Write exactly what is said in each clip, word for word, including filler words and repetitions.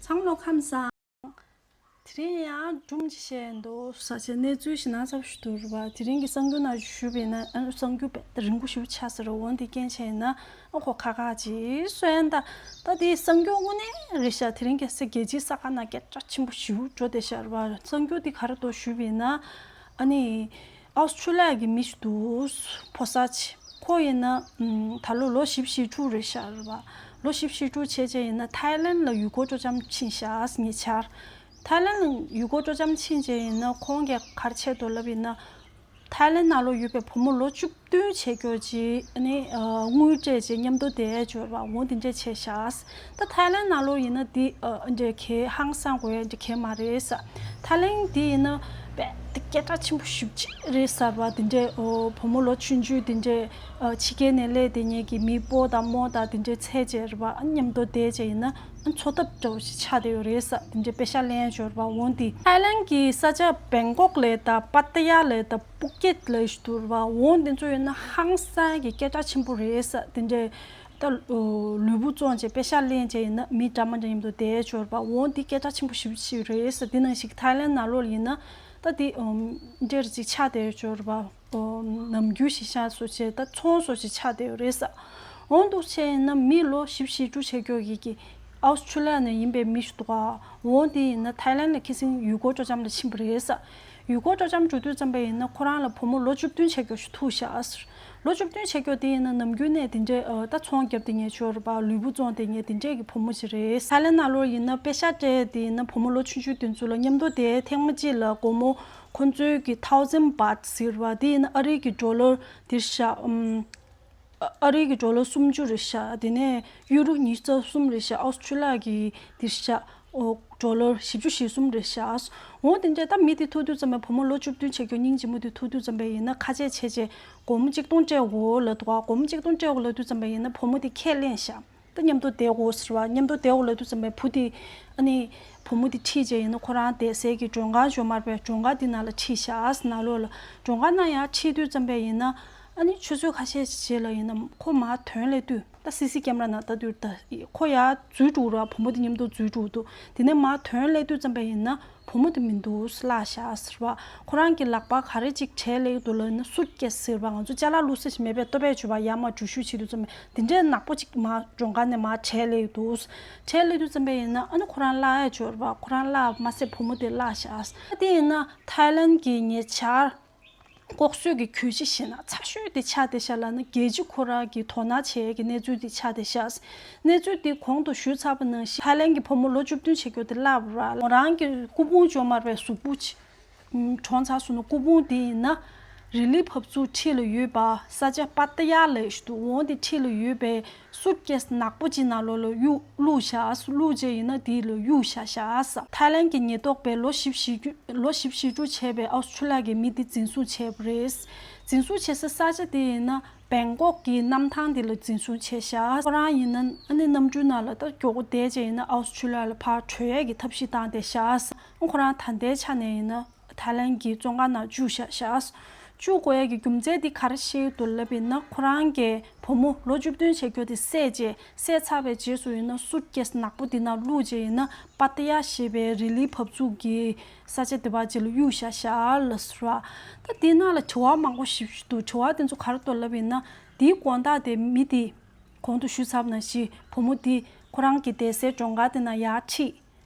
ཚང་མ་ལོ་ཁམས་བཟང་། དེ་རིང་ཡང་སྒྲུང་ཅིག་བཤད་འདུག་ས་ཆ་གནས་ཚུལ་ཞིག་ན་ཚབ་ཞུ་དུ་རུ་བ། དེ་རིང་གི་གསར་འགྱུར་ནང་ཞུས་པས་ན་ཨ་གསར་འགྱུར་བས་རིང་པོ་ཞིག་ཆགས་ཟེར་རོ། འོན་ཏེ་རྐྱེན་བྱས་ན་ཨ་ཁོ་ཁ་ཁ་ཅིག་སོན་ད། ད་དེའི་གསར་འགྱུར་དངོས་གནས་རེད་ཤག་དེ་རིང་གལ་སྲིད་རྒྱལ་སྤྱིའི་ས་ཁ་ན་སྐད་གྲགས་ཆེན་པོ་ཞིག་འགྲོ་བསྡད་ཤག་རུ་བ། གསར་འགྱུར་དེ་ག་རེ་འདུག་ཞུས་པས་ན་ཨ་ནི། ཨོ་སི་ཁྲུ་ལི་ཡ་གི་མི་ཞིག་འདུག་ཕོ་གསར་ཅིག་ཁོ་ཡིན་ན་ཨམ་ད་ལོ་ལོ་བཞི་བཅུ་ཞེ་དྲུག་རེད་ཤག་རེད་པ། ལོ་བཞི་བཅུ་ཞེ་དྲུག་བྱས་བྱས་ཡིན་ན་ཐའི་ལན་ལ་ཡུལ་སྐོར་སྤྲོ་འཆམ་ཕྱིན་ཤག་ཉེ་ཆར། ཐའི་ལན་ལ་ཡུལ་སྐོར་སྤྲོ་འཆམ་ཕྱིན་བྱས་ཡིན་ན་ཁོང་གིས་ག་རེ་བྱས་འདུག་ལབ་ཡིན་ན། ཐའི་ལན་ནང་ལོགས་ཡོད་པའི་བུ་མོ་ལོ་བཅུ་བདུན་བྱས་ཀྱོག་ཅིག་ཨ་ནི་ཨ་དངུལ་སྤྲད་བྱས་མཉམ་དུ་བསྡད་འབྱོར་བ་འོ་དེ་འདྲས་བྱས་ཤག་ད་ཐའི་ལན་ནང་ལོགས་ཡིན་ན་འདི་ཨ་འདྲས་གས་ཧང་སང་དགོས་འདྲས་གས་མ་རེད་ས། ཐའི་ལན་འདི་ཡིན་ན་དཔེ་འདི་སྐད་གྲགས་ཆེན་པོ་ཞེ་པོ་ཅིག་རེད་ས་རེད་པ། འདི་འདྲས་ཨོ་བུ་མོ་ལོ་ཆུང་ཆུང་འདི་འདྲས་ཨ་ཕྱི་རྒྱལ་ནས་སླེབས་བསྡད་མཁན་གྱི་མི་སྤོ་དང་རྨོ་དང་འདི་འདྲས་བྱས་བྱས་རེད་པ། ཨ་མཉམ་དུ་བསྡད་བྱས་ཡིན་ན་ཨ་འཚོ་ཐབས་འདྲ་བོ་ཞིག་ཆགས་བསྡད་ཡོད་རེད་ས། འདི་འདྲས་པེ་ཤག་ལེན་འབྱོར་བ་འོ་འདི་ཐའི་ལན་གྱི་ས་ཆ་བེང་ཀོག་ལ་དང་པ་ཏ་ཡ་ལ་དང་པུ་ཀེད་ལ་ཞུ་དུར་བ་འོ་འདི་ཚོ་ཡོད་ན་ཧང་སང་གི་སྐད་གྲགས་ཆེན་པོ་རེད་ས། དེ་འདྲའི་ད་ལུས་པོ་བཙོང་བྱས་པེ་ཤག་ལེན་བྱས་ཡིན་ན་མི་འདྲ་མ་འདྲ་མཉམ་དུ་བསྡད་འབྱོར་བ་འོ་འདི་སྐད་གྲགས་ཆེན་པོ་ཞེ་པོ་ཅིག་རེད་ས། འདི་ནང་བཞིན་ཐའི་ལན་ནང་ལོགས་ཡིན་ན་ད་འདི་འདྲེར་ཅིག་ཆགས་བསྡད་འབྱོར་བ་ནམ་རྒྱུན་ཞིག་ཤ་སོ་བྱས་ད་ཚོང་སོ་ཞིག་ཆགས་བསྡད་ཡོད་རེད་ས། འོ་འདུག་བྱས་ཡིན་ན་མི་ལོ་བཞི་བཅུ་ཞེ་དྲུག་བྱས་ཀྱོག་གི་གི་ཨའུ་སི་ཁྲུ་ལི་ཡ་ནས་ཡིན་པའི་མི་ཞིག་འདུག་ག་འོ་འདི་ཡིན་ན་ཐའི་ལན་ལ་ཁ་སང་ཡུལ་སྐོར་སྤྲོ་འཆམ་ལ་ཕྱིན་པ་རེད་ས། ཡུལ་སྐོར་སྤྲོ་འཆམ་འགྲོ་དུས་ཙམ་པ་ཡིན་ན་ཁོ་རང་ལ་བུ་མོ་ལོ་བཅུ་བདུན་བྱས་ཀྱོག་ཞིག་ཐུག་ཤག་ལོ་བཅུ་བདུན་བྱས་ཀྱོག་དེ་ཡིན་ན་ནམ་རྒྱུན་ནས་དེ་འདྲའི་ཨ་ད་ཚོང་རྒྱབ་དེ་ཉེ་ཆོག་རེད་པ། ལུས་པོ་བཙོང་དེ་ཉེ་དེ་འདྲའི་གི་བུ་མོ་ཞིག་རེད། ཐའི་ལན་ནང་ལོགས་ཡིན་ན་པེ་ཤག་སྤྲད་དེ་ཡིན་ན་བུ་མོ་ལོ་ཆུང་ཆུང་དེ་ཚོ་ལ་མཉམ་དུ་དེ་ཐེངས་མ་གཅིག་ལ་སྒོར་མོ་ཁོ་ཚོའི་གི་ཐའོ་ཟན་བཱ་ཟེར་བ་དེ་ཡིན་ན་ཨ་རི་གི་ཌོ་ལར་དེ་ཤག་ཨམ། ཨ་རིའི་གི་ཌོ་ལར་སུམ་ཅུ་རེད་ཤག་དེ་ནས་ཡུ་རོ་ཉི་ཤུ་རྩ་གསུམ་རེད་ཤག་ཨོ་སི་ཁྲུ་ལི་ཡ་གི་དེ་ཤག་ཨོ་ཌོ་ལར་བཞི་བཅུ་ཞེ་གསུམ་རེད་ཤག་འོ་དེ་འདྲས་ད་མི་དེ་ཐུག་དུས་ཙམ་པའི་བུ་མོ་ལོ་བཅུ་བདུན་བྱས་ཀྱོག་སྙིང་རྗེ་མོ་དེ་ཐུག་དུས་ཙམ་པའི་ཡིན་ན་ཁ་ཆད་བྱས་བྱས་སྒོར་མོ་གཅིག་སྟོང་སྤྲད་དགོས་ལབ་འདུག་ག་སྒོར་མོ་གཅིག་སྟོང་སྤྲད་དགོས་ལབ་དུས་ཙམ་པའི་ཡིན་ན་བུ་མོ་དེ་ཁས་ལེན་ཤག་ད་མཉམ་དུ་བསྡད་དགོས་ཟེར་བ། མཉམ་དུ་བསྡད་དགོས་ལབ་དུས་ཙམ་པའི་བུ་དེ་ཨ་ནི་བུ་མོ་དེ་ཁྲིད་བྱས་ཡིན་ན་ཁོ་རང་བསྡད་སའི་གི་མགྲོན་ཁང་འབྱོར་མར་པའི་མགྲོན་ཁང་དེ་ནང་ལ་ཁྲིད་ཤག་ནང་ལོགས་ལ་མགྲོན་ཁང་ནང་ཡར་ཁྲིད་དུས་ཙམ་པའི་ཡིན་ན་ཨ་ནི་ཆུ་ཚོད་ཁ་ཤས་ཤིག་རྗེས་ལ་ཡིན་ན་ཁོ་མར་ཐོན་སླེབས་དུས་ད་སི་སི་ཀེམ་ར་ནང་ལྟ་དུས་ད་ཁོ་ཡར་འཛུལ་འགྲོ་ར་བུ་མོ་དེ་མཉམ་དུ་འཛུལ་འགྲོ་འདུག་དེ་ནས་མར་ཐོན་སླེབས་དུས་ཙམ་པའི་ཡིན་ན། བུ་མོ་དེ་མི་འདུག་བརླག་ཤག་ཟེར་བ། ཁོ་རང་གི་ལག་པ་ག་རེ་ཅིག་བྲལ་ལེ་ཡོད་འདུག་ལབ་ན་སུཊ་ཀེ་སི་ཟེར་བ། ང་ཚོ་ཅ་ལག་བླུགས་ས་ཞིག་མེད་པས་ལྟོ་ཕད་མཆོད་པ་ཡར་མར་འགྲུལ་བཞུད་བྱེད་དུས་ཙམ་པས་དེ་འདྲའི་ནག་པོ་ཅིག་མར་མགྲོན་ཁང་ནས་མར་བྲལ་ལེ་ཡོད་འདུག་བྲལ་ལེ་དུས་ཙམ་པས་ཡིན་ན་ཨ་ནི་ཁོ་རང་བརླག་ཡ་འབྱོར་བ། ཁོ་རང་བརླག་མ་ཟད་བུ་མོ་དེ་བརླག་ཤག་དེ་ཡིན་ན་ཐའི་ལན་གྱི་ཉེ་ཆར། ལྐོག་གསོད་ཀྱི་གྱོད་གཞི་ཞེ་ན་ཚ་ཤོས་དེ་ཆགས་བསྡད་ཤག་ལབ་ན་རྒྱལ་སྤྱི་ཁོ་རང་གིས་དོ་སྣང་བྱེད་ཡས་ཀྱི་གནས་ཚུལ་དེ་ཆགས་བསྡད་ཤག་གནས་ཚུལ་དེ་གོང་དུ་ཞུས་ཚར་བ་ནང་བཞིན་ཐའི་ལན་གྱི་བུ་མོ་ལོ་བཅུ་བདུན་བྱེད་རྒྱུ་དེ་བརླག་པ་ར། མོ་རང་གི་སྐུ་ཕུང་འབྱོར་མར་པའི་གཟུགས་པོ་ཆེ་གྲོངས་ཚར་སོང་ན་སྐུ་ཕུང་དེ་ཡིན་ན་རི་ལི་བབས་ཚུགས་འཁྲིས་ལ་ཡོད་པ་ས་ཆ་པ་ཏ་ཡ་ལ་ཞུ་དུ་འོང་དེ་འཁྲིས་ལ་ཡོད་པའི་སུཊ་ཀེ་སི་ནག་པོ་ཅིག་ནང་ལོགས་ལ་གཡུག་བླུགས་བཞག་བླུགས་རྗེས་ཡིན་ན་དེ་ལ་གཡུག་བཞག་བཞག་ཐའི་ལན་གྱི་ཉེན་རྟོག་པས་ལོ་བཞི་བཅུ་ཞེ་དྲུག་ལོ་བཞི་བཅུ་ཞེ་དྲུག་བྱས་པའི་ཨོ་སི་ཁྲུ་ལི་ཡ་གི་མི་དེ་འཛིན་བཟུང་བྱས་པ་རེད། འཛིན་བཟུང་བྱེད་ས་ས་ཆ་དེ་ཡིན་ན་བེང་ཀོག་གི་གནམ་ཐང་དེ་ལ་འཛིན་བཟུང་བྱས་བཞག་ཁོ་རང་ཡིན་ན་ཨ་ནི་གནམ་གྲུའི་ནང་ལ་ད་མགྱོགས་པོ་བསྡད་རྗེས་ཡིན་ན་ཨོ་སི་ཁྲུ་ལི་ཡ་ལ་ཕར་བྲོས་ཡས་ཀྱི་ཐབས་ཤེས་བཏང་བསྡད་བཞག་ཁོ་རང་ད་ལྟའི་ཆ་ནས་ཡིན་ན། ཐའི་ལན་གྱི་བཙོན་ཁང་ནང་བཅུག་བཞག་བཞག་བཅུག་དགོས་ཡས་ཀྱི་རྒྱུ་མཚན་དེ་ག་རེ་བཤད་ཡོད་འདུག་ལབ་ཡིན་ན་ཁོ་རང་གི་བུ་མོ་ལོ་བཅུ་བདུན་བྱེད་རྒྱུ་དེ་བསད་རྗེས་བསད་ཚར་བའི་རྗེས་སུ་ཡིན་ན་སུཊ་ཀེ་སི་ནག་པོ་དེ་ནང་བླུགས་རྗེས་ཡིན་ན་པ་ཏ་ཡ་ཞེས་པའི་རི་ལི་བབས་ཚུགས་ཀྱི་ས་ཆ་དེ་བར་ཅིག་ལ་གཡུག་བཞག་བཞག་ལ་ཟེར་བ། ད་དེ་ནང་ལ་དྲི་བ་མང་པོ་ཞིག་འདུག་དྲི་བ་དེ་ཚོ་ག་རེ་འདུག་ལབ་ཡིན་ན་དེའི་དགོང་དག་དེ་མི་དེ་གོང་དུ་ཞུས་ཚར་བ་ནང་བཞིན་བུ་མོ་དེ་ཁོ་རང་གི་བསྡད་སའི་མགྲོན་ཁང་དེ་ནང་ཡར་ཁྲིད།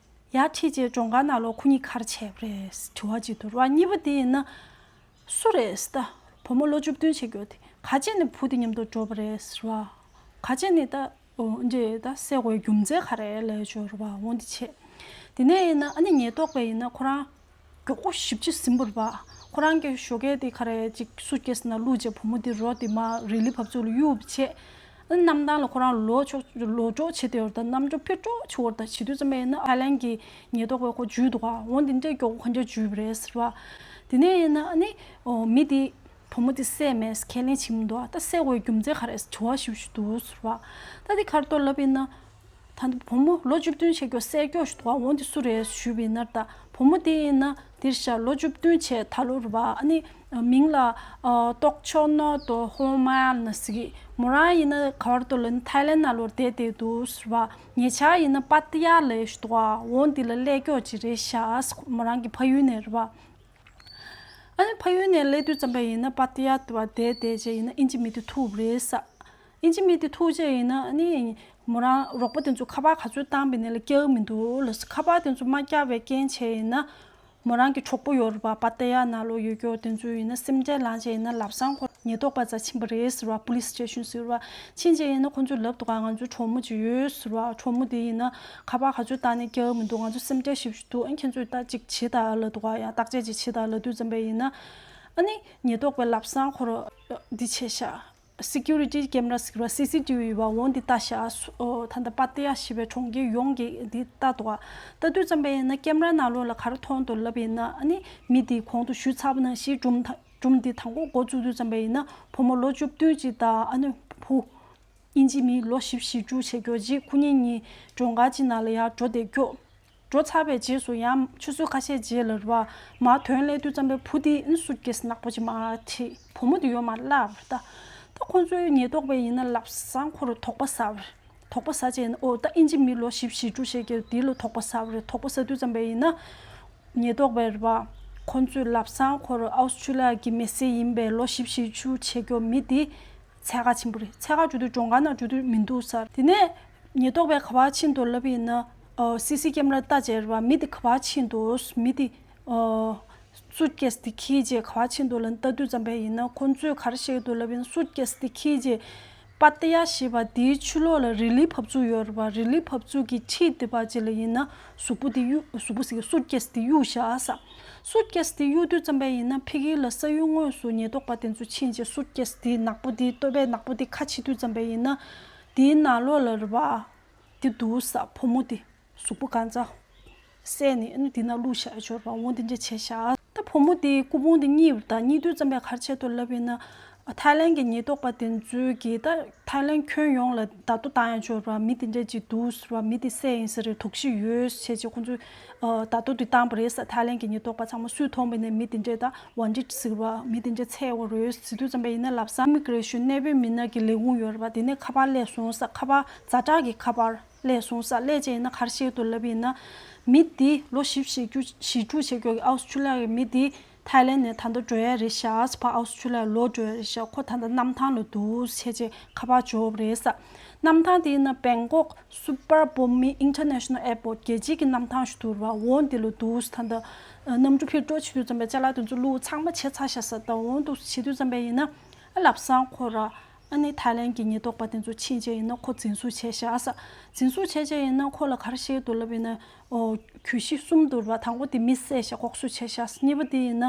ཡར་ཁྲིད་རྗེས་མགྲོན་ཁང་ནང་ལོགས་ཁོ་གཉིས་ག་རེ་བྱས་པ་རེད་དྲི་བ་གཅིག་འདུག་ར། གཉིས་པ་དེ་ཡིན་ན། སུ་རེད་ཟེར་ད། བུ་མོ་ལོ་བཅུ་བདུན་བྱེད་རྒྱུ་དེ་ག་བྱས་ནས་བུ་དེ་མཉམ་དུ་འགྲོ་བ་རེད་ཟེར་བ། ག་བྱས་ནས་ད། འདྲེ་ད་བསད་དགོས་རྒྱུ་མཚན་ག་རེ་ལབ་ཡ་ཅིག་ཡོད་རེད་པ། འོ་འདི་བྱས། དེ་ནས་ཡིན་ན་ཨ་ནི་ཉེན་རྟོག་པས་ཡིན་ན་ཁོ་རང་མགྱོགས་པོ་ཞེ་པོ་ཅིག་ཟིན་པ་རེད་པ། ཁོ་རང་གི་ཞོགས་ཀས་དེ་ག་རེ་ཅིག་སུཊ་ཀེ་སི་ནང་བླུགས་རྗེས་བུ་མོ་དེ་རོ་དེ་མར་རི་ལི་བབས་ཚུགས་ལ་གཡུགས་པ་བྱས། གནམ་ཐང་ལ་ཁོ་རང་ལོག་ཕྱོགས་ལོག་འགྲོ་བྱེད་དེ་ཡོད་རེད། ད་གནམ་གྲུ་ཕེབས་འགྲོ་བྱེད་ཡོད་རེད། ད་བྱེད་དུས་ཙམ་པ་ཡིན་ན་ཐའི་ལན་གྱི་ཉེན་རྟོག་པས་ཁོ་འཇུས་འདུག་ག་འོ་འདི་འདྲའི་མགྱོགས་པོ་ག་འདྲ་འཇུས་པ་རེད་ཟེར་བ། དེ་ནས་ཡིན་ན་ཨ་ནི་མི་དེ་བུ་མོ་དེ་བསད་མེད་ཁས་ལེན་བྱེད་མི་འདུག་ད་བསད་དགོས་རྒྱུ་མཚན་ག་རེ་དྲི་བ་ཞིབ་ཞིབ་འདུག་ཟེར་བ། ད་དེ་ག་རེ་འདུག་ལབ་ཡིན་ན། ད་བུ་མོ་ལོ་བཅུ་བདུན་བྱེད་རྒྱུ་བསད་རྒྱུ་ཞིག་འདུག་འོ་འདི་སུ་རེད་ཞུས་པ་ཡིན་ན། ད་བུ་མོ་དེ་ཡིན་ན་འདིར་ཤ་ལོ་བཅུ་བདུན་བྱས་ད་ལོ་རེད་པ། ཨ་ནི། མིང་ལ་ཏོག་ཆོ་ནོ་ཏོ་ཧོ་མ་ན་ཟེར་གི། མོ་རང་ཡིན་ན་ག་བར་དུ་ལ་ནི་ཐའི་ལན་ན་ལོར་བསྡད་བསྡད་འདུག་ཟེར་བ། ཉེ་ཆར་ཡིན་ན་པ་ཏི་ཡ་ལ་ཞུ་དོ། འོ་འདི་ལ་སླེབས་ཀྱོག་ཅིག་རེད་ཤག་མོ་རང་གི་ཕ་ཡུལ་ནས་རེད་བ། ཨ་ནི་ཕ་ཡུལ་ནས་སླེབས་དུས་ཙམ་པ་ཡིན་ན་པ་ཏི་ཡ་དུ་བ་བསྡད་བསྡད་བྱས་ཡིན་ན་ཨིན་ཇི་མི་དེ་ཐུག་པ་རེད་ས། ཨིན་ཇི་མི་དེ་ཐུག་བྱས་ཡིན་ན་ཨ་ནི་མོ་རང་རོགས་པ་དེ་ཚོ་ཁ་པར་ག་ཚོད་བཏང་པ་ཡིན་ན་ལ་སྐྱེལ་མི་འདུག་ལ། ཁ་པར་དེ་ཚོ་མ་བསྐྱལ་བའི་རྐྱེན་བྱས་ཡིན་ན། མོ་རང་གི་གྲོགས་པོ་ཡོད་རེད་པ། པ་ཏི་ཡ་ནང་ལོགས་ཡོད་ཀྱོག་དེ་ཚོ་ཡིན་ན་སེམས་ཁྲལ་ལངས་བྱས་ཡིན་ན་ལབ་སང་ཁོ་ཉེན་རྟོག་པ་རྩ་ཕྱིན་པ་རེད་ཟེར་བ། པུ་ལིས་སི་ཊེ་ཤན་ཟེར་བ། ཕྱིན་བྱས་ཡིན་ན་ཁོ་ཚོས་ལབ་འདུག་ག་ང་ཚོའི་གྲོགས་མོ་ཅིག་ཡོད་ཟེར་བ། གྲོགས་མོ་དེ་ཡིན་ན་ཁ་པར་ག་ཚོད་བཏང་ནས་སྐྱེལ་མི་འདུག་ང་ཚོ་སེམས་ཁྲལ་ཞེ་པོ་ཅིག་འདུག་ཨ་ཁྱེད་ཚོས་ད་ཅིག་བྱེད་ད་ལབ་འདུག་ག་ཡང་བརྟག་དཔྱད་ཅིག་བྱེད་ད་ལབ་དུས་ཙམ་པ་ཡིན་ན། ཨ་ནི་ཉེན་རྟོག་པས་ལབ་སང་ཁོ་ར་འདི་བྱས་ཤག་སི་ཀུ་རི་ཊི་ཀེམ་ར་ཟེར་བ། སི་སི་ཊི་ཝི་བ་འོ་འདི་ལྟ་ཤག་ཨོ་ད་ལྟ་པ་ཏི་ཡ་ཞེས་པའི་གྲོང་ཁྱེར་ཡོངས་ཀྱི་འདི་ལྟ་འདུག་ག་ལྟ་དུས་ཙམ་པ་ཡིན་ན་ཀེམ་ར་ནང་ལོགས་ལ་ག་རེ་མཐོང་འདུག་ལབ་ཡིན་ན། ཨ་ནི་མི་འདི་གོང་དུ་ཞུས་ཚར་བ་ནང་བཞིན་སྒྲུང་ད་སྒྲུང་འདི་དང་པོ་འགོ་བཙུགས་དུས་ཙམ་པ་ཡིན་ན་བུ་མོ་ལོ་བཅུ་བདུན་ཅིག་དང་ཨ་ནི་བུ་ཨིན་ཇི་མི་ལོ་བཞི་བཅུ་ཞེ་དྲུག་བྱེད་ཀྱོག་ཅིག་ཁོ་གཉིས་གཉིས་མགྲོན་ཁང་ཅིག་ནང་ལ་ཡར་འགྲོ་བསྡད་ཀྱོག་འགྲོ་ཚར་བའི་རྗེས་སུ་ཡང་ཆུ་ཚོད་ཁ་ཤས་རྗེས་ལ་རེད་བ། མར་ཐོན་སླེབས་དུས་ཙམ་པའི་བུ་དེ་ཨིན་སུཊ་ཀེ་སི་ནག་པོ་ཅིག་མར་ཁྲིད། བུ་མོ་དེ་ཡོད་མ་རེད་ལབ་རེད་ད། ད་ཁོང་ཚོའི་ཉེན་རྟོག་པ་ཡིན་ན་ལབ་སང་ཁོ་རུ་དོགས་པ་ཟ་བ་རེད། དོགས་པ་ཟ་བྱས་ཡིན་ན་ཨོ་ད་ཨིན་ཇི་མི་ལོ་བཞི་བཅུ་ཞེ་དྲུག་བྱེད་ཀྱི་དེ་ལ་དོགས་པ་ཟ་བ་རེད། དོགས་པ་ཟ་དུས་ཙམ་པ་ཡིན་ན། ཉེན་རྟོག་པས་རེད་བ། ཁོང་ཚོས་ལབ་སང་ཁོ་རུ་ཨའུ་སི་ཊྲེ་ལི་ཡ་གི་མི་སེར་ཡིན་པའི་ལོ་བཞི་བཅུ་བྱེད་ཀྱི་མི་དེ། འཚོལ་ག་ཕྱིན་པ་རེད། འཚོལ་ག་འགྲོ་དུས་མགྲོན་ཁང་ནང་འགྲོ་དུས་མི་འདུག་ཟེར། དེ་ནས་ཉེན་རྟོག་པས་ག་པར་ཕྱིན་འདུག་ལབ་ཡིན་ན། ཨོ་སི་སི་ཀེམ་ར་ལྟ་བྱས་རེད་བ། མི་དེ་ག་པར་ཕྱིན་འདུག་མི་དེ་ཨོ་སུཊ་ཀེ་སི་དེ་འཁྱེར་རྗེས་ག་པར་ཕྱིན་འདུག་ལབ་ལྟ་དུས་ཙམ་པ་ཡིན་ན་ཁོང་ཚོས་ག་རེ་བཤད་ཀྱི་འདུག་ལབ་ཡིན་ན་སུཊ་ཀེ་སི་དེ་འཁྱེར་རྗེས་པ་ཏི་ཡ་ཞེས་པ་དེའི་ཕྱི་ལོགས་ལ་རི་ལི་བབས་ཚུགས་ཡོད་རེད་བ། རི་ལི་བབས་ཚུགས་ཀྱི་འཁྲིས་དེ་པ་ཅིག་ལ་ཡིན་ན་གཟུགས་པོ་དེ་གཡུག་གཟུགས་པོ་ཟེར་གི་སུཊ་ཀེ་སི་དེ་གཡུག་བཞག་ས། སུཊ་ཀེ་སི་དེ་གཡུག་དུས་ཙམ་པ་ཡིན་ན་ཕ་གི་ལ་ས་ཡུལ་དངོས་སུ་ཉེན་རྟོག་པ་དེ་ཚོ་ཕྱིན་རྗེས་སུཊ་ཀེ་སི་དེ་ནག་པོ་དེ་སྟོད་པའི་ནག་པོ་དེ་ཁ་ཕྱེ་དུས་ཙམ་པ་ཡིན་ན། དེའི་ནང་ལོགས་ལ་རེད་བ། དེ་འདུག་ས་བུ་མོ་དེ་གཟུགས་པོ་གང་ཚ། བསད་ནས་ཨ་ནི་དེ་ན་བླུགས་བཞག་ཡོད་རེད་བ། འོ་དེ་འདྲ་བྱས་ཤག་ད་བུ་མོ་དེ་སྐུ་ཕུང་དེ་རྙེད་པ་རེད་ད། རྙེད་དུས་ཙམ་པས་ག་རེ་བྱས་འདུག་ལབ་ཡིན་ན། ཐའི་ལན་གྱི་ཉེན་རྟོག་པ་དེ་ཚོས་ཀྱིས་ད་ཐའི་ལན་ཁྱོན་ཡོངས་ལ་བརྡ་ཐོ་བཏང་ཡ་ཅིག་ཡོད་རེད་བ། མི་དེ་འདྲ་ཅིག་འདུག་ཟེར་བ། མི་དེ་བསད་ཡིན་ཟེར་རེད། དོགས་གཞི་ཡོད་བྱས་རྗེས་ཁོང་ཚོས་ཨ་བརྡ་ཐོ་དེ་བཏང་པ་རེད་ས། ཐའི་ལན་གྱི་ཉེན་རྟོག་པ་ཚང་མ་སུས་མཐོང་པ་ཡིན་ནའི་མི་དེ་འདྲས་ད་ཝན་ཊེཌ་ཟེར་བ། མི་དེ་འདྲས་འཚོལ་བ་རེད་ཟེར་དུས་ཙམ་པ་ཡིན་ན་ལབ་ས། ཨི་མི་གི་རེ་ཤོན་གནས་སྤོས་མི་སྣ་གི་ལས་ཁུངས་ཡོད་རེད་བ། དེ་ནས་ཁ་པར་སླེབས་སོང་ས། ཁ་པར་ཛ་དྲག་གི་ཁ་པར་སླེབས་སོང་ས། སླེབས་བྱས་ཡིན་ན་ག་རེ་བཤད་འདུག་ལབ་ཡིན་ན། མི་འདི་ལོ་བཞི་བཅུ་ཞེ་དྲུག་བྱེད་ཀྱོག་གི་ཨའུ་སི་ཊྲེ་ལི་ཡ་གི་མི་འདི་ཐའི་ལན་ནས་ད་ལྟ་འགྲོ་ཡ་རེད་ཤག་ཕར་ཨའུ་སི་ཊྲེ་ལི་ཡ་ལོག་འགྲོ་ཡ་རེད་ཤག་ཁོ་ད་ལྟ་གནམ་ཐང་ལ་འདུག་བྱས་རྗེས་ཁ་པར་འབྱོར་བ་རེད་ས། གནམ་ཐང་དེ་ཡིན་ན་བེང་ཀོག་སུ་པར་བྷུ་མི་ཨིན་ཊར་ནེ་ཤ་ནལ་ཨེར་པོར་ཊི་རྒྱལ་སྤྱིའི་གི་གནམ་ཐང་ཞིག་འདུག་ར་བ། འོ་འདི་ལ་འདུག་ད་ལྟ་གནམ་གྲུ་ཕེབས་འགྲོ་བྱེད་དུས་ཙམ་པའི་ཅ་ལག་དེ་ཚོ་བླུགས་ཚང་མ་བྱས་ཚར་ཤག་ས། ད་འོ་འདུག་བྱེད་དུས་ཙམ་པ་ཡིན་ན་ཨ་ལབ་སང་ཁོ་ར། ཨ་ནི་ཐའི་ལན་གྱི་ཉེན་རྟོག་པ་དེ་ཚོ་ཕྱིན་བྱས་ཡིན་ན་ཁོ་འཛིན་བཟུང་བྱས་ཤག་ས། འཛིན་བཟུང་བྱས་བྱས་ཡིན་ན་ཁོ་ལ་ག་རེ་བཤད་འདུག་ལབ་ཡིན་ན། ཨོ་གྱོད་གཞི་གསུམ་འདུག་ར་བ། དང་པོ་དེ་མི་བསད་ཤག་ལྐོག་གསོད་བྱས་ཤག་གཉིས་པ་དེ་ཡིན་ན།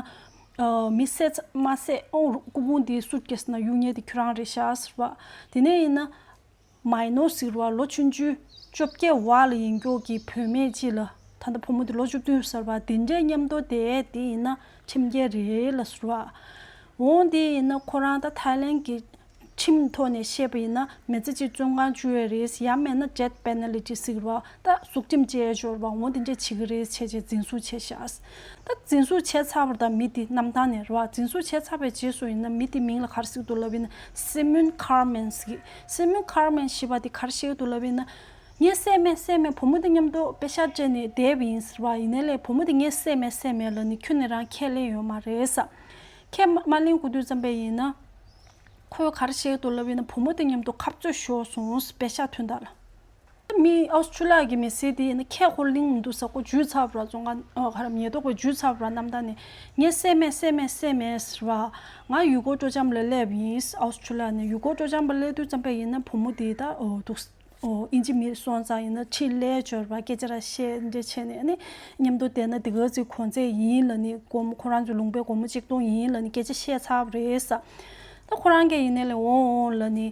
ཨོ་མི་བསད་མ་བསད་ཨོ་སྐུ་ཕུང་དེ་སུཊ་ཀེ་སི་ནང་གཡུག་མཁན་དེ་ཁྱོད་རང་རེད་ཤག་ཟེར་བ། དེ་ནས་ཡིན་ན། མའི་ནོར་ཟེར་བ་ལོ་ཆུང་ཆུང་བཅོ་བརྒྱད་བར་ལ་ཡིན་ཀྱོག་གི་བུད་མེད་ཅིག་ལ། ད་ལྟ་བུ་མོ་དེ་ལོ་བཅུ་བདུན་ཟེར་བ་དེ་འདྲའི་མཉམ་དུ་བསྡད་དེ་ཡིན་ན་ཁྲིམས་འགལ་རེད་ལ་ཟེར་བ། འོ་དེ་ཡིན་ན་ཁོ་རང་ད་ཐའི་ལན་གྱི་ཁྲིམས་ཐོག་ནས་བཤད་པ་ཡིན་ན་མི་ཚེ་གཅིག་བཙོན་ཁང་བཅུག་ཡ་རེད། ཡང་མེད་ན་ཌེ་ཐི་པེ་ནལ་ཊི་ཟེར་བ་ད་གཟུགས་ཁྲིམས་བཅད་ཡ་ཅིག་ཡོད་རེད་བ། འོ་དེ་འདྲས་བྱེད་ཀྱི་རེད་བྱས་བྱས་འཛིན་བཟུང་བྱས་ཤག་ད་འཛིན་བཟུང་བྱས་ཚར་བ་དང་མི་དེ་གནམ་ཐང་ནས་རེད་བ། འཛིན་བཟུང་བྱས་ཚར་བའི་རྗེས་སུ་ཡིན་ན་མི་དེ་མིང་ལ་ག་རེ་ཟེར་གྱི་འདུག་ལབ་ཡིན་ན་སི་མོན་ཁར་མན་ཟེར་གྱི། སི་མོན་ཁར་མན་ཞེས་པ་དེ་ག་རེ་བཤད་ཀྱི་འདུག་ལབ་ཡིན་ན། ངས་བསད་མེད་བསད་མེད། བུ་མོ་དེ་མཉམ་དུ་པེ་ཤག་སྤྲད་ནས་བསྡད་པ་ཡིན་ཟེར་བ། ཡིན་ནའི་ལས་བུ་མོ་དེ་ངས་བསད་མེད་བསད་མེད་ལབ་ནས་ཁྱོན་ནས་རང་ཁས་ལེན་ཡོད་མ་རེད་ས། ཁས་མ་མ་ལེན་དགོས་དུས་ཙམ་པ་ཡིན་ན། ཁོས་ག་རེ་བཤད་ཀྱི་འདུག་ལབ་ཡིན་ན་བུ་མོ་དེ་མཉམ་དུ་འཐབ་རྩོད་ཤོར་སོང་ཟེར་པེ་ཤག་ཐོན་དག་ལ། མི་ཨོ་སི་ཁྲུ་ལི་ཡ་གི་མི་སེར་དེ་ཡིན་ན་ཁས་ཁོ་ལེན་མི་འདུག་ས། ཁོ་འཇུས་ཚར་བ་ར་བཙོན་ཁང་ཨ་ག་རེ་ཉེན་རྟོག་པས་འཇུས་ཚར་བ་ར་གནམ་ཐང་ནས། ངས་བསད་མེད་བསད་མེད་བསད་མེད་ཟེར་བ། ང་ཡུལ་སྐོར་སྤྲོ་འཆམ་ལ་སླེབས་ཡིན། ཨོ་སི་ཁྲུ་ལི་ཡ་ནས་ཡུལ་སྐོར་སྤྲོ་འཆམ་པ་སླེབས་དུས་ཙམ་པ་ཡིན་ན་བུ་མོ་དེ་ད་ཨོ་འདུག་ཨོ་ཨིན་ཇི་མི་སོང་ཙང་ཡིན་ན་ཁྲིད་སླེབས་འབྱོར་བ་སྐད་ཆ་ར་བཤད་འདྲ་བྱས་ནས་ཨ་ནི་མཉམ་དུ་བསྡད་ན་དེ་ག་ཚོད་གོང་ཚད་ཡིན་ལབ་ནི་སྒོར་མོ་ཁོ་རང་ཚོ་ལུང་པའི་སྒོར་མོ་གཅིག་སྟོང་ཡིན་ལབ་ནི་སྐད་ཆ་བཤད་ཚར་བ་རེད་ས། ད་ཁོ་རང་གིས་ཡིན་ནའི་ལས་འོང་འོང་ལབ་ནི།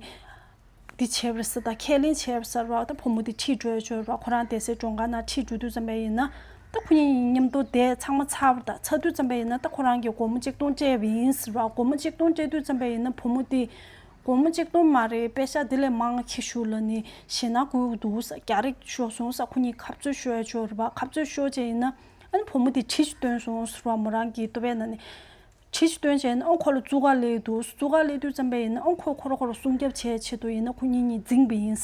འདི་བྱས་པ་རེད་ཟེར་ད་ཁས་ལེན་བྱས་པ་ཟེར་བ་ད་བུ་མོ་འདི་ཁྲིད་འགྲོ་ཡ་ཅོ་ར་ཁོ་རང་བསྡད་སའི་མགྲོན་ཁང་ནང་ཁྲིད་འགྲོ་དུས་ཙམ་པ་ཡིན་ན་ད་ཁོ་གཉིས་མཉམ་དུ་བསྡད་ཚང་མ་ཚར་བ་ད་ཚར་དུས་ཙམ་པ་ཡིན་ན་ད་ཁོ་རང་གིས་སྒོར་མོ་གཅིག་སྟོང་སྤྲད་པ་ཡིན་ཟེར་བ། སྒོར་མོ་གཅིག་སྟོང་སྤྲད་དུས་ཙམ་པ་ཡིན་ན་བུ་མོ་འདི་སྒོར་མོ་གཅིག་སྟོང་མ་རེད། པེ་ཤག་འདི་ལས་མང་ཁྱེར་ཤོག་ལབ་ནི་ཞེད་སྣང་སྐུལ་འདུག་ས། རྒྱག་རེས་ཤོར་སོང་ས། ཁོ་གཉིས་འཐབ་རྩོད་ཤོར་ཡ་ཅོ་ར་བ། འཐབ་རྩོད་ཤོར་བྱས་ཡིན་ན་ཨ་ནི་བུ་མོ་འདི་གྲི་ཞིག་བཏོན་སོང་ཟེར་བ། མོ་རང་གི་ལྟོ་ཕད་ནང་ནས། གྲི་ཞིག་བཏོན་བྱས་ཡིན་ན་ཨང་ཁོ་ལ་བཙུགས་ག་སླེབས་འདུག་བཙུགས་ག་སླེབས་དུས་ཙམ་པ་ཡིན་ན་ཨང་ཁོ་ཁོ་ར་ཁོ་ར་སྲུང་སྐྱོབ་བྱེད་ཆེད་དུ་ཡིན་ན་ཁོ་གཉིས་གཉིས་འཛིང་པ་ཡིན།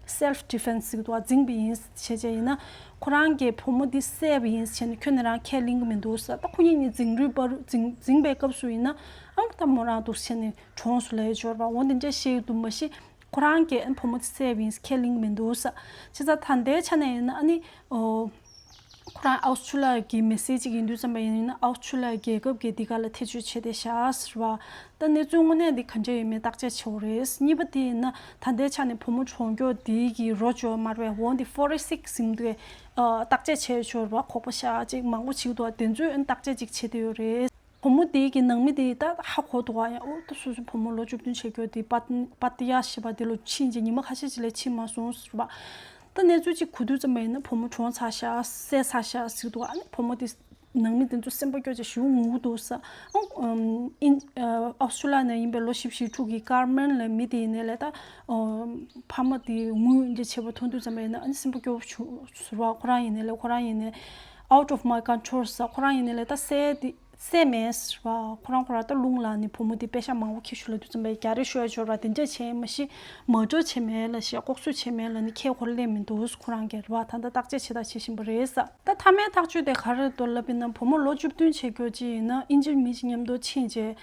Self defense ཟེར་གི་འདུག་འཛིང་པ་ཡིན་བྱས་བྱས་ཡིན་ན་ཁོ་རང་གིས་བུ་མོ་འདི་བསད་པ་ཡིན་བྱས་ནས་ཁྱོད་ནི་རང་ཁས་ལེན་གི་མི་འདུག་ཟེར། ད་ཁོ་གཉིས་གཉིས་འཛིང་རུས་པ་རུ་འཛིང་འཛིང་པའི་སྐབས་སུ་ཡིན་ན་ཨང་ད་མོ་རང་འདུག་བྱས་ནས་གྲོངས་སོང་ལབ་ཡོད་ཅོར་བ་འོ་འདི་འདྲ་བཤད་ཡོད་འདུག་མ་གཞི་ཁོ་རང་གིས་ཨ་ནི་བུ་མོ་དེ་བསད་པ་ཡིན་ཁས་ལེན་གི་མི་འདུག་ཟེར། བྱས་ཙང་ད་ལྟའི་ཆ་ནས་ཡིན་ན་ཨ་ནི་ཨོ། ཁོ་རང་ཨའུ་སི་ཁྲུ་ལི་ཡ་གི་མི་སེར་ཅིག་ཡིན་དུས་ཙམ་པ་ཡིན་ན་ཨའུ་སི་ཁྲུ་ལི་ཡ་རྒྱལ་ཁབ་ཀྱིས་འདི་ག་ལ་ཐེ་བྱུས་བྱས་ཏེ་བཞག་ཟེར་བ། ད་གནས་ཚུལ་དངོས་གནས་འདི་ག་འདྲ་ཡོད་མེད་བརྟག་དཔྱད་བྱེད་དགོས་རེད། གཉིས་པ་དེ་ཡིན་ན་ད་ལྟའི་ཆ་ནས་བུ་མོ་གྲོངས་མཁན་འདི་གི་རོ་བཅོས་མ་རེད་འོ་འདི་ཕོ་རེན་སིག་ཟེར་མཁན་དེ་བརྟག་དཔྱད་བྱས་ཆོག་རེད་བ། ཁོག་པ་ཤ་ཅིག་མང་པོ་བྱེད་འདུག་དེ་ཚོས་བརྟག་དཔྱད་ཅིག་བྱེད་དེ་ཡོད་རེད། བུ་མོ་དེ་གི་ནང་མི་དེ་ད་ཧ་གོ་འདུག་ཨ་ཡང་ཨོ་ད་སོ་སོ་བུ་མོ་ལོ་བཅུ་བདུན་བྱེད་མཁན་དེ་པ་པ་ཏི་ཡ་ཞེས་པ་དེ་ལ་ཕྱིན་རྗེས་ཉི་མ་ཁ་ཤས་ཅིག་ལས་ཕྱིན་མ་སོང་ཟེར་བ། ད་གནས་ཚུལ་ཅིག་གོ་དུས་ཙམ་པ་ཡིན་ན་བུ་མོ་གྲོངས་ཚར་ཤག་བསད་ཚར་ཤག་ཟེར་འདུག་ཨ་ནི་བུ་མོ་དེ་ནང་མི་དེ་ཚོ་སེམས་པ་སྐྱོ་ཅིག་ཞེ་པོ་ངུ་འདུག་ས། ཨང་ཨིན་ཨ་ཨོ་སི་ཁྲུ་ལི་ཡ་ནས་ཡིན་པའི་ལོ་བཞི་བཅུ་ཞེ་དྲུག་གི་ཀར་མན་ལབ་མི་དེ་ཡིན་ནའི་ལས་ད་ཨ་ཕ་མ་དེ་ངུ་འདི་བྱེད་པ་མཐོང་དུས་ཙམ་པ་ཡིན་ན་ཨ་ནི་སེམས་པ་སྐྱོ་བོ་བྱུང་ཟེར་བ། ཁོ་རང་ཡིན་ནའི་ལས་ཁོ་རང་ཡིན་ནའི་out of my control ས། ཁོ་རང་ཡིན་ནའི་ལས་ད་བསད་དེ་བསད་མེད་ཟེར་བ། ཁོ་རང་ཁོ་རང་ད་རླུང་ལངས་ནས་བུ་མོ་དེ་པེ་ཤག་མང་པོ་ཁྱེར་ཤོག་ལབ་དུས་ཙམ་པ་རྒྱག་རེས་ཤོར་ཡ་ཅོར་བ་དེ་འདྲ་བྱས་མ་གཞི་མར་ཌར་བྱས་མེད་ལབ་ཤག་ལྐོག་གསོད་བྱས་མེད་ལབ་ནས་ཁས་ཁོ་རང་ལེན་མི་འདུག་ཁོ་རང་གིས་རེད་བ། ད་ལྟ་བརྟག་དཔྱད་བྱེད་ད་བྱེད་བཞིན་པ་རེད་ས། ད་མཐའ་མའི་ཐག་གཅོད་དེ་ག་རེ་འདུག་ལབ་ཡིན་ན་བུ་མོ་ལོ་བཅུ་བདུན་བྱེད་རྒྱུ་ཅིག་ཡིན་ན་ཨིན་ཇིའི་མི་ཅིག་མཉམ་དུ་ཕྱིན་རྗེས་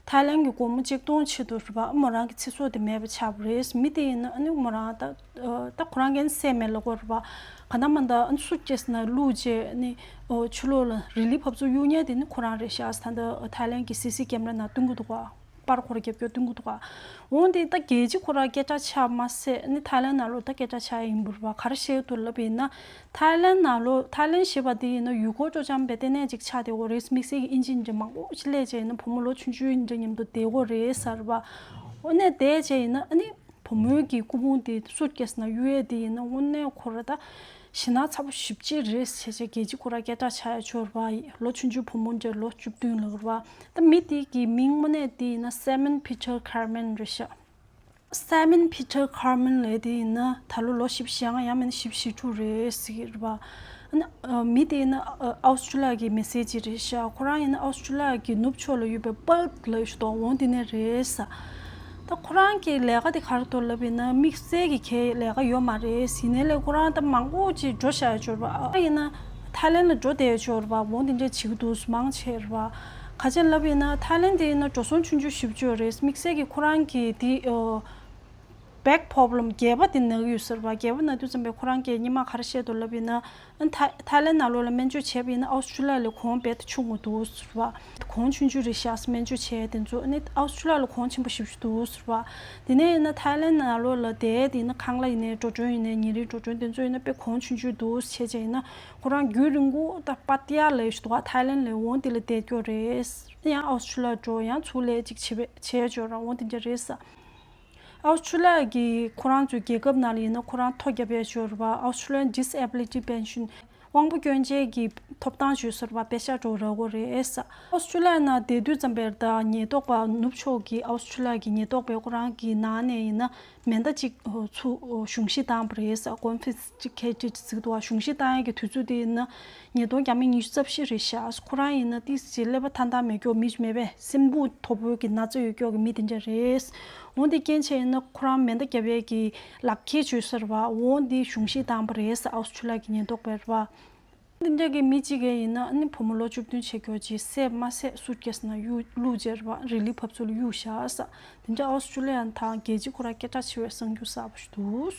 ཐའི་ལན་གྱི་སྒོར་མོ་ཆིག་སྟོང་ཆེད་དུ་རེད་བ། མོ་རང་གི་ཚེ་སྲོག་དེ་མེད་པ་ཆགས་པ་རེད། མི་དེ་ཡིན་ན་ཨ་ནི་མོ་རང་ད་ད་ཁོ་རང་གིས་བསད་མེད་ལབ་ཀྱི་ཡོད་རེད་བ། ག་ན་མ་ད་ཨ་ནི་སུཊ་ཀེ་སི་ནང་བླུགས་རྗེས་ཨ་ནི་ཨོ་ཕྱི་ལོགས་ལ་རི་ལི་ཕབ་ཚུར་གཡུག་མཁན་དེ་ནི་ཁོ་རང་རེད་ཤག་ད་ལྟ་ཐའི་ལན་གྱི་སི་སི་ཀེམ་ར་ནང་སྟོན་གྱི་འདུག་བ། པར་ཁོ་ར་རྒྱབ་སྐྱོར་སྟོན་གྱི་འདུག་ག་འོན་ཏེ་ད་རྒྱལ་སྤྱི་ཁོ་ར་སྐད་གྲགས་ཆགས་མ་ཟད་ནི་ཐའི་ལན་ནང་ལོགས་ད་སྐད་གྲགས་ཆགས་ཡིན་པ་རེད་བ། ག་རེ་བཤད་འདུག་ལབ་ཡིན་ན་ཐའི་ལན་ནང་ལོགས་ཐའི་ལན་ཞེས་པ་དེ་ཡིན་ན་ཡུལ་སྐོར་སྤྲོ་འཆམ་པའི་ལྟེ་གནས་ཅིག་ཆགས་བསྡད་ཡོད་རེད། དམིགས་བསལ་གྱི་ཨིན་ཇི་འདྲ་མང་པོ་ཅིག་སླེབས་བྱས་ཡིན་ན་བུ་མོ་ལོ་ཆུང་ཆུང་འདྲ་མཉམ་དུ་བསྡད་ཡོད་རེད་ཟེར་བ། འོ་ནས་བསྡད་བྱས་ཡིན་ན་ཨ་ནི་བུ་མོའི་གི་སྐུ་ཕུང་དེ་སུཊ་ཀེ་སི་ནང་གཡུག་ཡས་དེ་ཡིན་ན་དངོས་གནས་ཁོ་ར་ད་ཞེད་སྣང་ཚ་པོ་ཞེ་པོ་ཅིག་རེད་བྱས་བྱས་རྒྱལ་སྤྱི་ཁོ་ར་སྐད་གྲགས་ཆགས་ཡ་ཅོར་བ་ཡིན། ལོ་ཆུང་ཆུང་བུ་མོ་འདྲ་ལོ་བཅུ་བདུན་ལབ་རེད་བ། ད་མི་དེ་གི་མིང་དངོས་གནས་དེ་ཡིན་ན་སེ་མན་པི་ཊར་ཁར་མན་རེད་ཤག་སེ་མན་པི་ཊར་ཁར་མན་ལབ་དེ་ཡིན་ན་ད་ལོ་ལོ་བཞི་བཅུ་ཞེ་ལྔ་ཡང་མིན་ན་བཞི་བཅུ་ཞེ་དྲུག་རེད་ཟེར་གྱི་རེད་བ། ཨ་ནི་ཨ་མི་དེ་ཡིན་ན་ཨ་ཨའུ་སི་ཊྲེ་ལི་ཡ་གི་མི་སེར་ཅིག་རེད་ཤག་ཁོ་རང་ཡིན་ན་ཨའུ་སི་ཊྲེ་ལི་ཡ་གི་ནུབ་ཕྱོགས་ལ་ཡོད་པའི་པར་ཐི་ལབ་ཡག་ཞིག་འདུག་འོ་དེ་ནས་རེད་ས། ད་ཁོ་རང་གི་ལས་ཀ་དེ་ག་རེ་འདུག་ལབ་ཡིན་ན་དམིགས་བསལ་གྱི་གའི་ལས་ཀ་ཡོད་མ་རེད། ཡིན་ནའི་ལས་ཁོ་རང་ད་མང་པོ་ཅིག་འགྲོ་བཞག་ཡོད་ཅོར་བ། ཨ་ཡིན་ན་ཐའི་ལན་ལ་འགྲོ་བསྡད་ཡོད་ཅོར་བ། འོ་དེ་འདྲ་བྱེད་ཀྱི་འདུག་མང་ཆེ་རེད་བ། ག་ཅི་ལབ་ཡིན་ན་ཐའི་ལན་དེ་ཡིན་ན་འགྲོ་སོང་ཆུང་ཆུང་ཞེ་པོ་ཅིག་ཡོད་རེད། དམིགས་བསལ་གྱི་ཁོ་རང་གི་དེ་ཨོ། བེག་པོ་རོབ་ལེམ་སྒལ་པ་དེ་ན་གི་ཡོད་ཟེར་བ། སྒལ་པ་ན་དུས་ཙམ་པས་ཁོ་རང་གིས་སྔོན་མ་ག་རེ་བཤད་འདུག་ལབ་ཡིན་ན་ཨ་ཐ་ཐའི་ལན་ནང་ལོགས་ལ་སྨན་བཅོས་བྱས་པ་ཡིན་ན་ཨའུ་སི་ཊྲེ་ལི་ཡ་ལས་གོང་དཔེ་ཆུང་ངུ་འདུག་ཟེར་བ། གོང་ཆུང་ཆུང་རེད་ཤག་སྨན་བཅོས་བྱས་དེ་ཚོ་ཨ་ནི་ཨའུ་སི་ཊྲེ་ལི་ཡ་ལ་གོང་ཆེན་པོ་ཞེ་པོ་ཅིག་འདུག་ཟེར་བ། དེ་ནས་ཡིན་ན་ཐའི་ལན་ནང་ལོགས་ལ་བསྡད་དེ་ཡིན་ན་ཁང་གླ་ཡིན་ནའི་འགྲོ་གྲོན་ཡིན་ནའི་ཉིན་རེའི་འགྲོ་གྲོན་དེ་ཚོ་ཡིན་ན་དཔེ་གོང་ཆུང་ཆུང་འདུག་བྱས་བྱས་ཡིན་ན་ཁོ་རང་རྒྱུན་རིང་པོ་ད་པ་ཏི་ཡ་ལབ་ཡག་ཞིག་འདུག་ཐའི་ལན་ལ་འོ་དེ་ལ་བསྡད་ཀྱི་ཡོད་རེད། ཡང་ཨའུ་སི་ཊྲེ་ལི་ཡ་འགྲོ་ཡང་ཚུར་ལས་ཅིག་བྱེད་པ་བྱས་ཅོར་ར་འོ་དེ་འདྲ་རེད་ས། ཨའུ་སི་ཊྲེ་ལི་ཡ་གི་ཁོ་རང་ཚོའི་རྒྱལ་ཁབ་ནང་ལ་ཡིན་ན་ཁོ་རང་ཐོ་བརྒྱབ་ཡག་ཅོར་བ། Australian Disability Pension དབང་པོ་སྐྱོན་ཅན་གྱི་ཐོབ་ཐང་ཅོ་ཟེར་བ་པེ་ཤག་འགྲོ་རག་གི་རེད་ས། ཨའུ་སི་ཊྲེ་ལི་ཡ་ནང་བསྡད་དུས་ཙམ་པར་ད་ཉེན་རྟོག་པ་ནུབ་ཕྱོགས་ཀྱི་ཨའུ་སི་ཊྲེ་ལི་ཡ་གི་ཉེན་རྟོག་པས་ཁོ་རང་གི་ནང་ནས་ཡིན་ན་མེ་མདའ་གཅིག་ཚུར་གཞུང་བཞེས་བཏང་བ་རེད་ས། Confiscated ཟེར་གྱི་འདུག་གཞུང་བཞེས་བཏང་ཡག་གི་དུས་ཚོད་དེ་ཡིན་ན་ཉིས་སྟོང་ཉི་ཤུ་རྩ་བཞི་རེད་ཤག་ཁོ་རང་ཡིན་ན་ཏིས་ཀྱི་ཀླད་པ་ཐང་ཐང་མེད་ཀྱོག་མི་ཞིག་མེད་པས་སེམས་བུ་མཐོ་པོ་གི་ན་ཚ་ཡོད་ཀྱོག་གི་མི་དེ་འདྲ་རེད། འོན་ཏེ་རྐྱེན་བྱས་ཡིན་ན་ཁོ་རང་མེ་མདའ་བརྒྱབ་ཡས་ཀྱི་ལག་ཁྱེར་བྱོས་ཟེར་བ། འོན་ཏེ་གཞུང་བཞེས་བཏང་བ་རེད་ཟེར་ཨའུ་སི་ཊྲེ་ལི་ཡ་གི་ཉེན་རྟོག་པས་རེད་བ། འདི་འདྲ་གི་མི་གཅིག་གིས་ཡིན་ན་ཨ་ནི་བུ་མོ་ལོ་བཅུ་བདུན་བྱེད་ཀྱོག་ཅིག་བསད་མ་བསད་སུཊ་ཀེ་སི་ནང་གཡུག་བླུགས་བྱས་རེད་བ། རི་ལི་ཕབ་ཚུར་གཡུག་བཞག་ཟེར། དེ་འདྲ་ཨའུ་སི་ཊྲེ་ལི་ཡ་དང་རྒྱལ་སྤྱི་ཁོ་རང་སྐད་གྲགས་ཆེ་བའི་གསར་འགྱུར་གསར་པ་ཞིག་འདུག